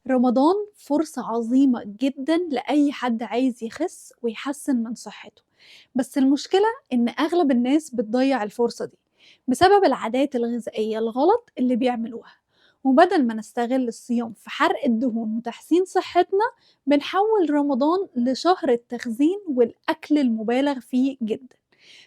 رمضان فرصة عظيمة جدًا لأي حد عايز يخس ويحسّن من صحته، بس المشكلة إن أغلب الناس بتضيّع الفرصة دي بسبب العادات الغذائية الغلط اللي بيعملوها، وبدل ما نستغل الصيام في حرق الدهون وتحسين صحتنا، بنحوّل رمضان لشهر التخزين والأكل المبالغ فيه جدًا.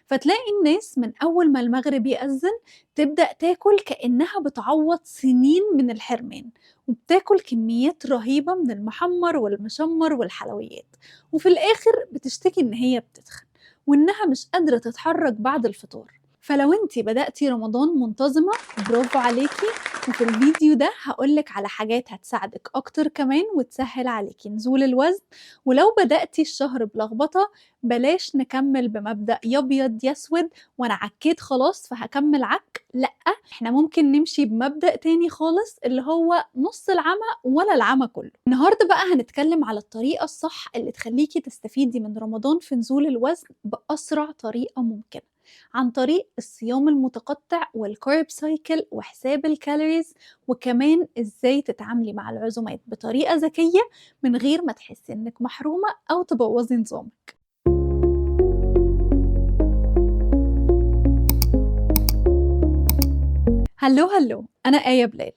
فتلاقي الناس من أول ما المغرب يأذن تبدأ تاكل كأنها بتعوض سنين من الحرمان، وبتاكل كميات رهيبة من المحمر والمشمر والحلويات، وفي الآخر بتشتكي إن هي بتتخن وإنها مش قادرة تتحرك بعد الفطار. فلو انتي بدأتي رمضان منتظمة برافو عليكي، وفي الفيديو ده هقولك على حاجات هتساعدك أكتر كمان وتسهل عليكي نزول الوزن. ولو بدأتي الشهر بلخبطة بلاش نكمل بمبدأ يا أبيض يا أسود وأنا عكيت خلاص فهكمل عك، لأ، إحنا ممكن نمشي بمبدأ تاني خالص اللي هو نص العمى ولا العمى كله. النهاردة بقى هنتكلم على الطريقة الصح اللي تخليكي تستفيدي من رمضان في نزول الوزن بأسرع طريقة ممكنة، عن طريق الصيام المتقطع وال carb cycle وحساب ال calories، وكمان ازاي تتعاملي مع العزومات بطريقة ذكية من غير ما تحسي انك محرومة او تبوظي نظامك. hello hello، أنا آية بلال.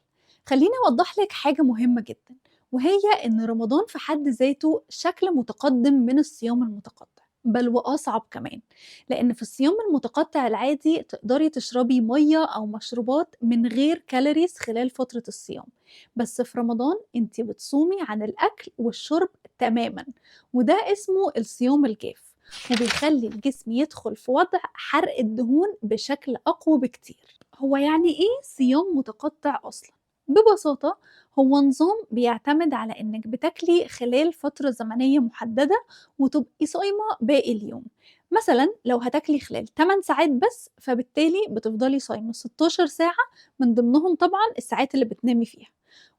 خليني أوضح لك حاجة مهمة جدا، وهي إن رمضان في حد ذاته شكل متقدم من الصيام المتقطع، بل وأصعب كمان، لأن في الصيام المتقطع العادي تقدري تشربي مية أو مشروبات من غير calories خلال فترة الصيام، بس في رمضان انت بتصومي عن الأكل والشرب تماما، وده اسمه الصيام الجاف، وبيخلي الجسم يدخل في وضع حرق الدهون بشكل أقوى بكتير. هو يعني إيه صيام متقطع أصلا؟ ببساطة هو نظام بيعتمد على إنك بتاكلي خلال فترة زمنية محددة وتبقي صايمة باقي اليوم. مثلا لو هتاكلي خلال 8 ساعات بس، فبالتالي بتفضلي صايمة 16 ساعة، من ضمنهم طبعا الساعات اللي بتنامي فيها،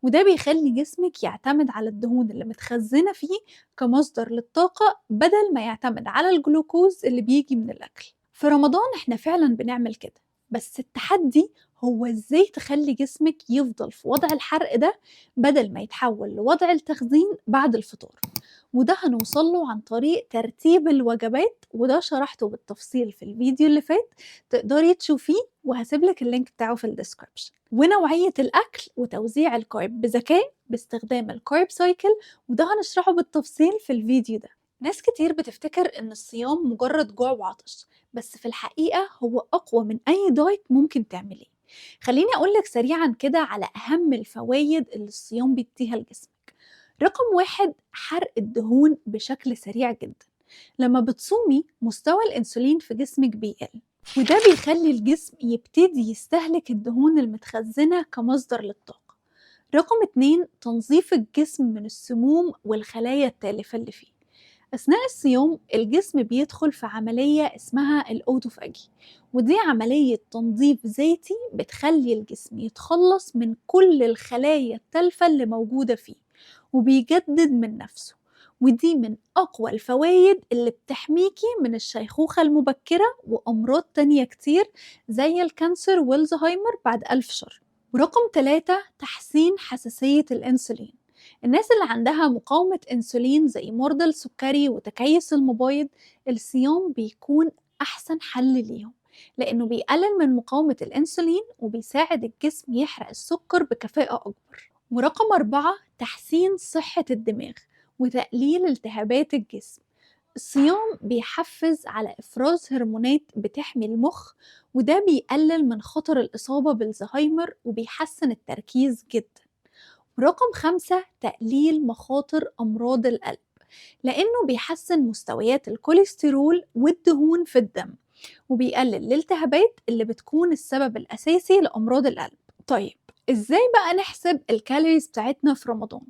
وده بيخلي جسمك يعتمد على الدهون اللي متخزنة فيه كمصدر للطاقة بدل ما يعتمد على الجلوكوز اللي بيجي من الأكل. في رمضان احنا فعلا بنعمل كده، بس التحدي هو ازاي تخلي جسمك يفضل في وضع الحرق ده بدل ما يتحول لوضع التخزين بعد الفطار، وده هنوصل له عن طريق ترتيب الوجبات، وده شرحته بالتفصيل في الفيديو اللي فات، تقدري تشوفيه وهسيبلك ال link بتاعه في ال description. ونوعية الأكل وتوزيع ال carb بذكاء باستخدام ال carb cycle، وده هنشرحه بالتفصيل في الفيديو ده. ناس كتير بتفتكر إن الصيام مجرد جوع وعطش، بس في الحقيقة هو أقوى من أي diet ممكن تعمليه. خليني أقولك سريعا كده على أهم الفوايد اللي الصيام بيديها لجسمك. رقم 1، حرق الدهون بشكل سريع جدا. لما بتصومي مستوى الأنسولين في جسمك بيقل، وده بيخلي الجسم يبتدي يستهلك الدهون المتخزنة كمصدر للطاقة. رقم 2، تنظيف الجسم من السموم والخلايا التالفة اللي فيه. أثناء الصيام الجسم بيدخل في عملية اسمها ال autophagy، ودي عملية تنظيف ذاتي بتخلي الجسم يتخلص من كل الخلايا التالفة اللي موجودة فيه وبيجدد من نفسه، ودي من أقوى الفوايد اللي بتحميكي من الشيخوخة المبكرة وأمراض تانية كتير زي ال cancer والزهايمر بعد 1000 شهر. ورقم 3، تحسين حساسية الأنسولين. الناس اللي عندها مقاومة أنسولين زي مرضى السكري وتكيس المبايض، الصيام بيكون أحسن حل ليهم، لأنه بيقلل من مقاومة الأنسولين وبيساعد الجسم يحرق السكر بكفاءة أكبر. ورقم 4، تحسين صحة الدماغ وتقليل التهابات الجسم. الصيام بيحفز على إفراز هرمونات بتحمي المخ، وده بيقلل من خطر الإصابة بالزهايمر وبيحسن التركيز جدا. رقم 5، تقليل مخاطر أمراض القلب، لأنه بيحسن مستويات الكوليسترول والدهون في الدم وبيقلل الالتهابات اللي بتكون السبب الأساسي لأمراض القلب. طيب إزاي بقى نحسب ال calories بتاعتنا في رمضان؟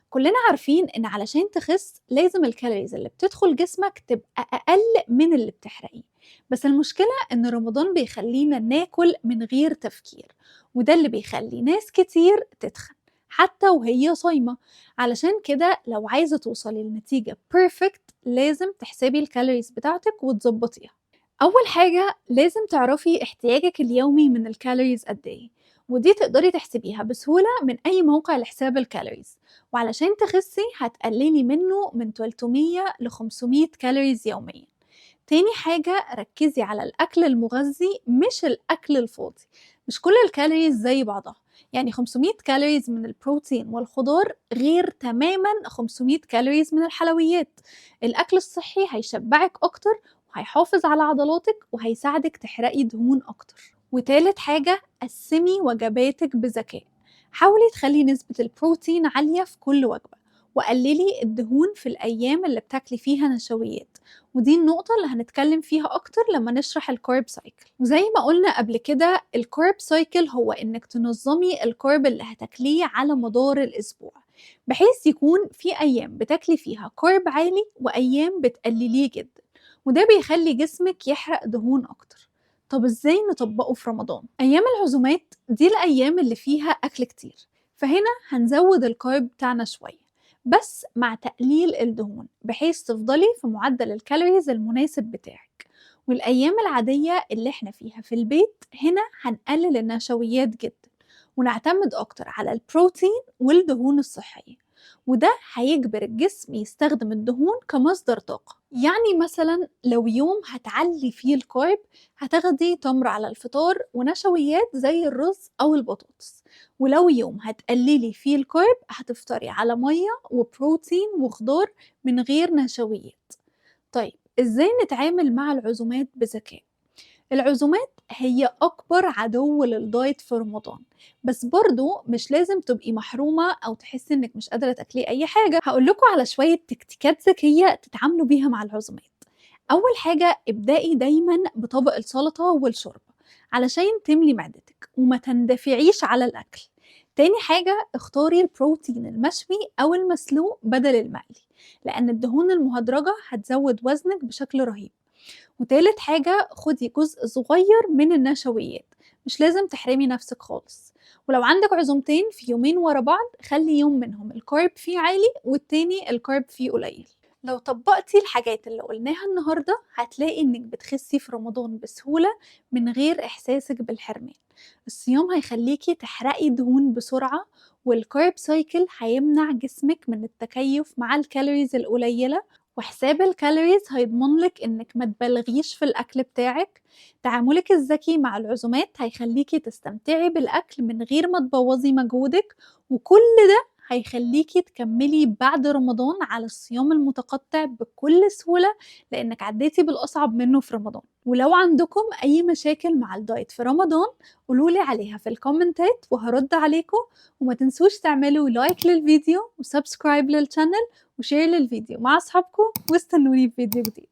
كلنا عارفين إن علشان تخس لازم ال calories اللي بتدخل جسمك تبقى أقل من اللي بتحرقيه، بس المشكلة إن رمضان بيخلينا ناكل من غير تفكير، وده اللي بيخلي ناس كتير تتخن حتى وهي صايمة. علشان كده لو عايزة توصلي لنتيجة perfect لازم تحسبي ال calories بتاعتك وتظبطيها. أول حاجة لازم تعرفي احتياجك اليومي من ال calories قد إيه، ودي تقدري تحسبيها بسهولة من أي موقع لحساب ال calories. وعلشان تخسي هتقللي منه من 300 ل 500 calories يوميا. تاني حاجة، ركزي على الأكل المغذي مش الأكل الفاضي. مش كل ال calories زي بعضها، يعني 500 calories من البروتين والخضار غير تماما 500 calories من الحلويات. الأكل الصحي هيشبعك أكتر وهيحافظ على عضلاتك وهيساعدك تحرقي دهون أكتر. وتالت حاجة، قسمي وجباتك بذكاء. حاولي تخلي نسبة البروتين عالية في كل وجبة، وقللي الدهون في الأيام اللي بتاكلي فيها نشويات، ودي النقطة اللي هنتكلم فيها أكتر لما نشرح ال carb cycle. وزي ما قلنا قبل كده، ال carb cycle هو إنك تنظمي ال carb اللي هتاكليه على مدار الأسبوع، بحيث يكون في أيام بتاكلي فيها carb عالي وأيام بتقلليه جدا، وده بيخلي جسمك يحرق دهون أكتر. طب إزاي نطبقه في رمضان؟ أيام العزومات دي الأيام اللي فيها أكل كتير، فهنا هنزود ال carb بتاعنا شوية بس مع تقليل الدهون، بحيث تفضلي في معدل ال calories المناسب بتاعك. والأيام العادية اللي احنا فيها في البيت، هنا هنقلل النشويات جدا ونعتمد أكتر على البروتين والدهون الصحية، وده هيجبر الجسم يستخدم الدهون كمصدر طاقة. يعني مثلا لو يوم هتعلي فيه ال carb، هتاخدي تمر على الفطار ونشويات زي الرز أو البطاطس، ولو يوم هتقللي فيه ال carb هتفطري على مية وبروتين وخضار من غير نشويات. طيب إزاي نتعامل مع العزومات بذكاء؟ العزومات هي أكبر عدو لل diet في رمضان، بس برضو مش لازم تبقي محرومة أو تحسي إنك مش قادرة تاكلي أي حاجة. هقول لكم على شوية تكتيكات ذكية تتعاملوا بيها مع العزومات. أول حاجة، ابدأي دايما بطبق السلطة والشوربة علشان تملي معدتك وما تندفعيش على الأكل. تاني حاجة، اختاري البروتين المشوي أو المسلوق بدل المقلي، لأن الدهون المهدرجة هتزود وزنك بشكل رهيب. وتالت حاجة، خدي جزء صغير من النشويات، مش لازم تحرمي نفسك خالص. ولو عندك عزومتين في يومين ورا بعض، خلي يوم منهم ال carb فيه عالي والتاني ال carb فيه قليل. لو طبقتي الحاجات اللي قلناها النهاردة هتلاقي انك بتخسي في رمضان بسهولة من غير احساسك بالحرمان. الصيام هيخليكي تحرقي دهون بسرعة، وال carb cycle هيمنع جسمك من التكيف مع ال calories القليلة، وحساب ال calories هيضمن لك انك ما تبالغيش في الاكل بتاعك. تعاملك الذكي مع العزومات هيخليكي تستمتعي بالاكل من غير ما تبوظي مجهودك، وكل ده هيخليكي تكملي بعد رمضان على الصيام المتقطع بكل سهولة، لأنك عديتي بالأصعب منه في رمضان. ولو عندكم أي مشاكل مع ال diet في رمضان قولولي عليها في الكومنتات وهرد عليكم. وما تنسوش تعملوا like للفيديو و subscribe لل channel و share للفيديو مع أصحابكم، واستنوني في فيديو جديد.